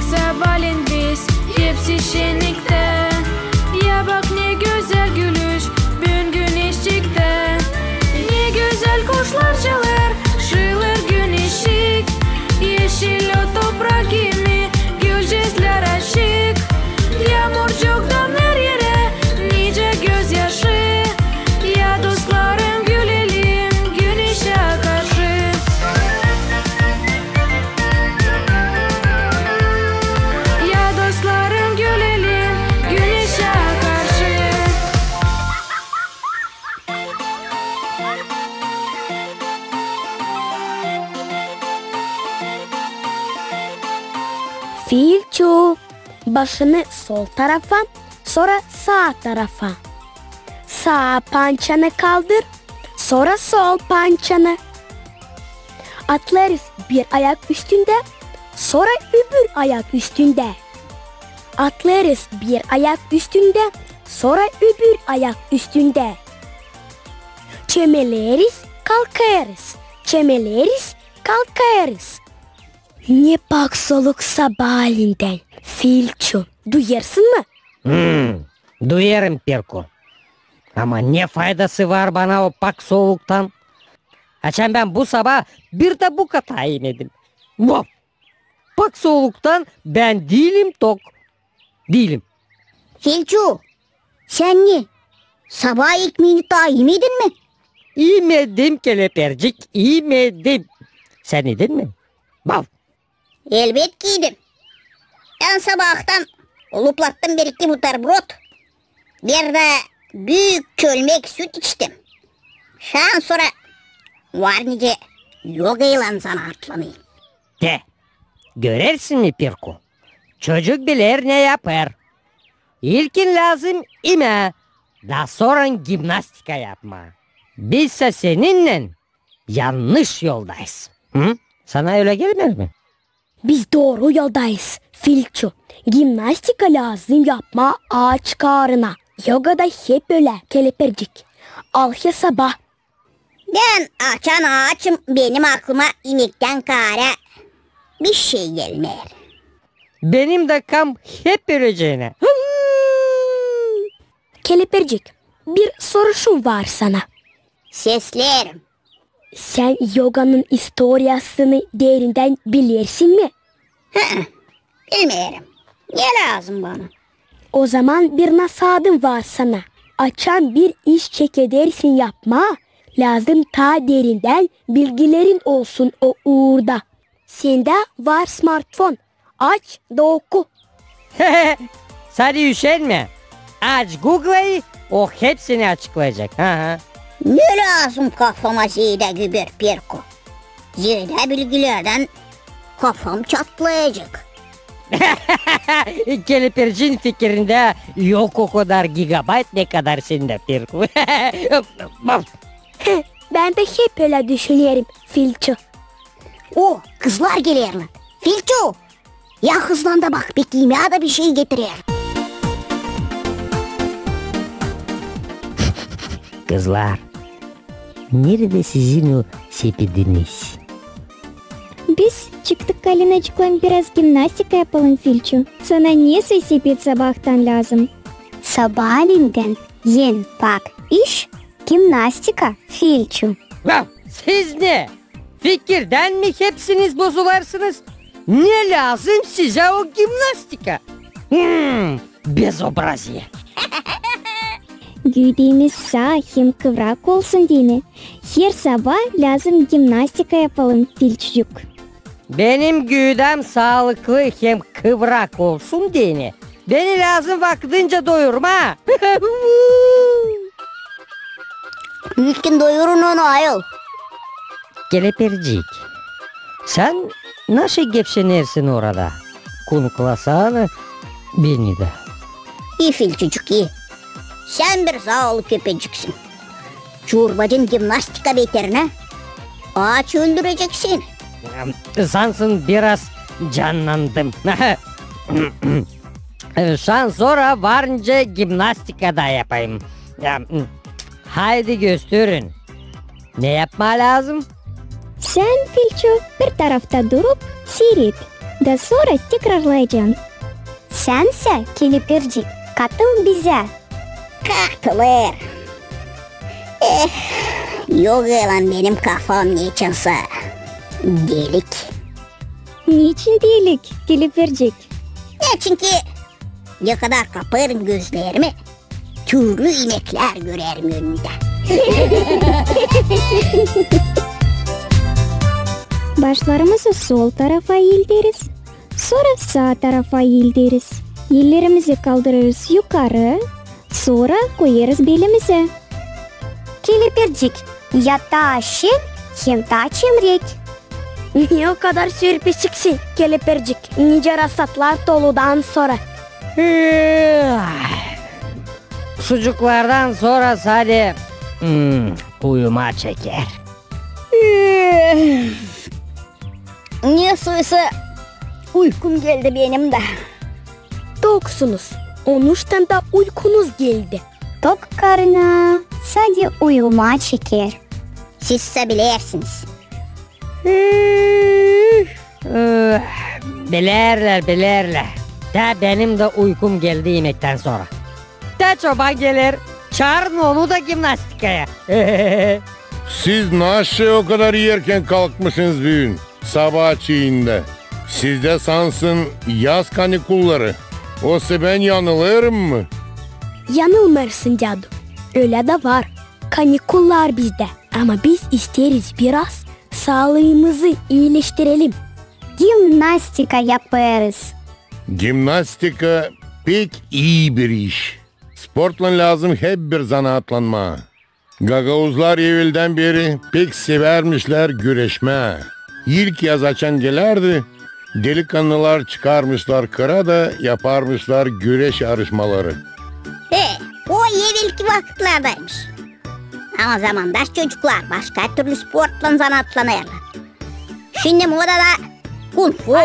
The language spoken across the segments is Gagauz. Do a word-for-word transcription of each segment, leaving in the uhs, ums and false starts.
Sabaalän biz hepsi şenniktä. Ya bak, ne gözäl gülüş büün güneşçiktä. Ne gözäl kuşlar çalêr, şıılêr güneşçik. Eşil o toprak kimi, gülcäslär açık. Yaamurcuktan her erä nicä gözyaşı. Ya dostlarım, gülelim güneşä karşı. Ya dostlarım, gülelim güneşä karşı. Filçu, başını sol tarafa, sora saa tarafa. Saa pançanı kaldır, sora sol pançanı. Atlêêrız bir ayak üstündä, sora öbür ayak üstündä. Atlêêrız bir ayak üstündä, sora öbür ayak üstündä. Çömeleriz, kalkêrız, çömeleriz, kalkêrız. Ne pak soluk sabaaleendän, Filçu, duyêrsın mı? Hmm, duyêrım, Pirku. Ama ne faydası var bana o pak soluktan? Açan bän bu sabaa bir dä bukata imedim. Vah! Pak soluktan bän diilim tok. Diilim. Filçu, sän ne, sabaa ekmeeni taa imedin mi? İmedim, Kelepircik, imedim. Sän idin mi? Vah! Elbetki idim. Bän sabaahtan luplattım bir-iki buterbrod, bir dä büük çölmek süt içtim. Şan sora var nicä yogaylan zanaatlanêrım. Te, görersin mi, Pirku? Çocuk biler ne yapêr. İlkin lääzım imää, da sora gimnastika yapmaa. Bizsä seninnän yannış yoldayız. Hı? Sana ölä gelmeer mi? Biz dooru yoldayız, Filçu. Gimnastika lääzım yapmaa aaç kaarına. Yogada hep ölä, Kelepircik. Al hesaba. Bän açan aaçım, benim aklıma imektän kaarä bişey gelmeer. Benim dakam hep ölecänä. Kelepircik, bir soruşum var sana. Sesleerim. Sän yoganın istoriyasını derindän bilersin mi? Hı-ı, bilmeerim. Ne lääzım bana? Ozaman bir nasaatım var sana. Açan bir iş çekedersin yapmaa, lääzım taa derindän bilgilerin olsun o uurda. Sendä var smartfon. Aç da oku. Sän üşenmä. Aç Google'ı, o hepsini açıklayacek. Hı hı. Ne lääzım kafama zeedä güber, Pirku? Zeedä bilgilerdän kafam çatlayacek. Kelepircin fikirindä yok o kadar gigabayt, ne kadar sendä, Pirku. Bän dä hep ölä düşünerim, Filçu. O, kızlar gelerlär. Filçu! Ya hızlan da bak, beki imää da bişey getirer. Kızlar, neredä sizin o sepediniz? Biz çıktık Kalinacıklan biraz gimnastika yapalım, Filçu. Sana ne soy sepet sabaahtan lääzım? Sabaaleendän en pak iş gimnastika, Filçu. Ya siz ne? Fikirdän mi hepsiniz bozulêrsınız? Ne lääzım sizä o gimnastika? Hmm, bezobraziye. Güüdämiz saa hem kıvrak olsun deyni, her sabaa lääzım gimnastika yapalım, Filçucuk. Benim güüdäm saalıklı hem kıvrak olsun deyni, beni lääzım vakıdınca doyurmaa. İlkin doyurun onu ayol. Kelepircik, sän naşey gevşenersin orada? Kunuklasana beni dä. İi, Filçucuk, ii. Sän bir zaalı köpeciksin. Çorbacın gimnastika beterinä aaç öldürecek seni. Sansın biraz cannandım. Şansora var nicä gimnastika da yapayım. Haydi gösterin. Ne yapmaa lääzım? Sän, Filçu, bir tarafta durup siiret. da sora tekrarlayacan. Sän sä, Kelepircik, katıl bizä. Katılêr. Eh, yok, elan benim kafam neçinsä delik. Neçin delik, Kelepircik? Neçinki ne kadar kapêrım gözlerimi, türlü ineklär görerim önümdä. Başlarımızı sol tarafa elderiz, sora saa tarafa elderiz. Ellerimizi kaldırêrız yukarı, sora koyêrız belimizä. Kelepircik, ya taa şen hem taa çemrek. Ne o kadar sürpişiksin, Kelepircik, nicä rasatlar toludan sora. Sucuklardan sora sade, hmm, uyuma çeker. Ne soysa uykum geldi benim dä. Toksunuz, onuştan da uykunuz geldi. Tok karına sade uyuma çeker. Siz sä bilersiniz. Üf, üf, bilerlär, bilerlär. Dä benim dä uykum geldi imektän sora. Dä çoban geler, çaarın onu da gimnastikaya. Siz naşey o kadar erken kalkmışınız büün, sabaa çiindä? Sizdä sansın yaz kanikulları. Osa bän yanılêrım mı? Yanılmêêrsın, dädu. Ölä dä var. Kanikullar bizdä. Ama biz isteeriz biraz saalıımızı iileştirelim. Gimnastika yapêrız. Gimnastika pek ii bir iş. Sportlan lääzım hep bir zanaatlanmaa. Gagauzlar eveldän beri pek sevärmişlär güreşmää. İlk yaz açan gelärdi, delikannılar çıkarmışlar kıra da yaparmışlar güreş yarışmaları. E, o evelki vakıtlardaymış. Ama zamandaş çocuklar başka türlü sportlan zanaatlanêrlar. Şindi modada kung-fu,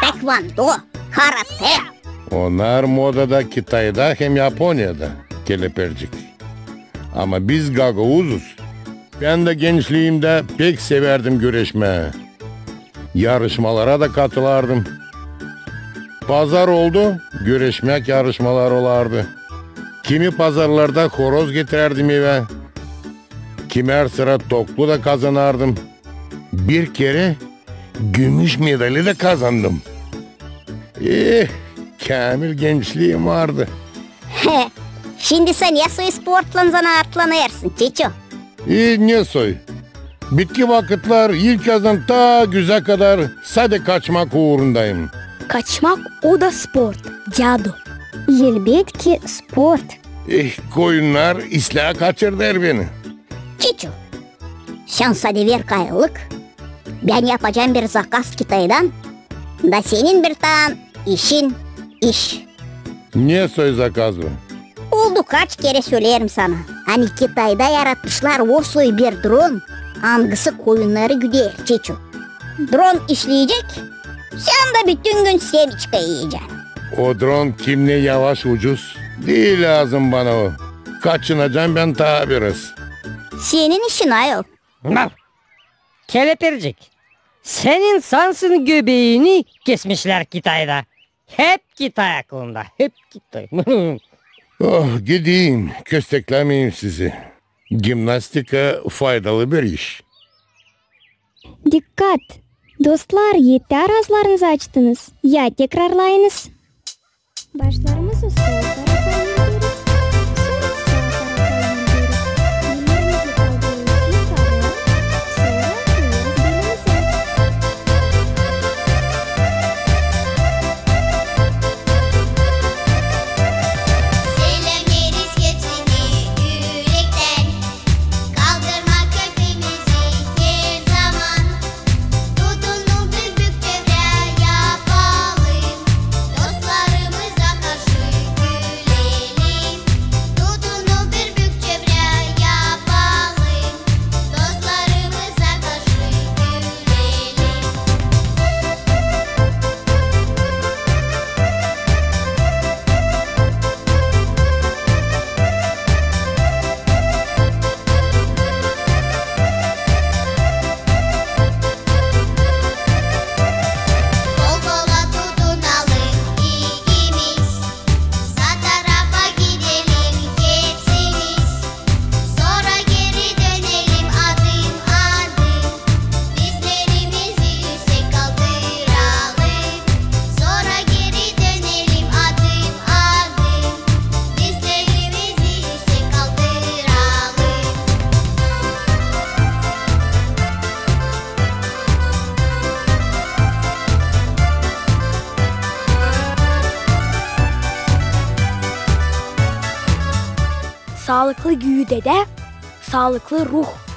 taekvondo, karate. Onnar modada Kitayda hem Yaponiyada, Kelepircik. Ama biz gagauzuz. Bän dä gençliimdä pek sevärdim güreşmää. Yarışmalara da katılardım. Pazar oldu, güreşmäk yarışmaları olardı. Kimi pazarlarda horoz getirärdim evä, kimär sıra toklu da kazanardım. Bir kerä gümüş medali da kazandım. Eh, käämil gençliim vardı. Şindi sän ne soy sportlan zanaatlanêrsın, Çiçu? E, ne soy? Bitki vakıtlar ilk yazdan ta güzä kadar sade kaçmak uurundayım. Kaçmak o da sport, dädu. Elbetki sport. Eh, koyunnar islää kaçırêr beni. Çiçu, sän sade ver kayıllık, bän yapacam bir zakaz Kitaydan, da senin bir taa işin iş. Ne soy zakaz bu? Oldu kaç kerä söleerim sana, ani Kitayda yaratmışlar o soy bir dron, angısı koyunnarı güder, Çiçu. Dron işleyecek, sän dä bütün gün semiçka iyecän. O dron kimney yavaş, ucuz? Diil lääzım bana o. Kaçınacam bän taa biraz. Senin işin, ayol. Kelepircik, senin sansın göbeeni kesmişlär Kitayda. Hep Kitay aklında, hep Kitay. Oh, gideyim, kösteklämeyim sizi. Gimnastika faydalı bir iş. Dikkat! Dostlar, etär aazlarınızı açtınız. Ya tekrarlayınız. Başlarımızı sol tarafa elderiz, sora saa tarafa elderiz. Ellerimizi kaldırêrız yukarı, sora koyêrız belimizä. Selämneeriz hepsini ürektän. Kaldırmak hepimizi her zaman. Tutunun büük çevrä yapalım. Dostlarımıza karşı Saalıklı güüdedä saalıklı ruh.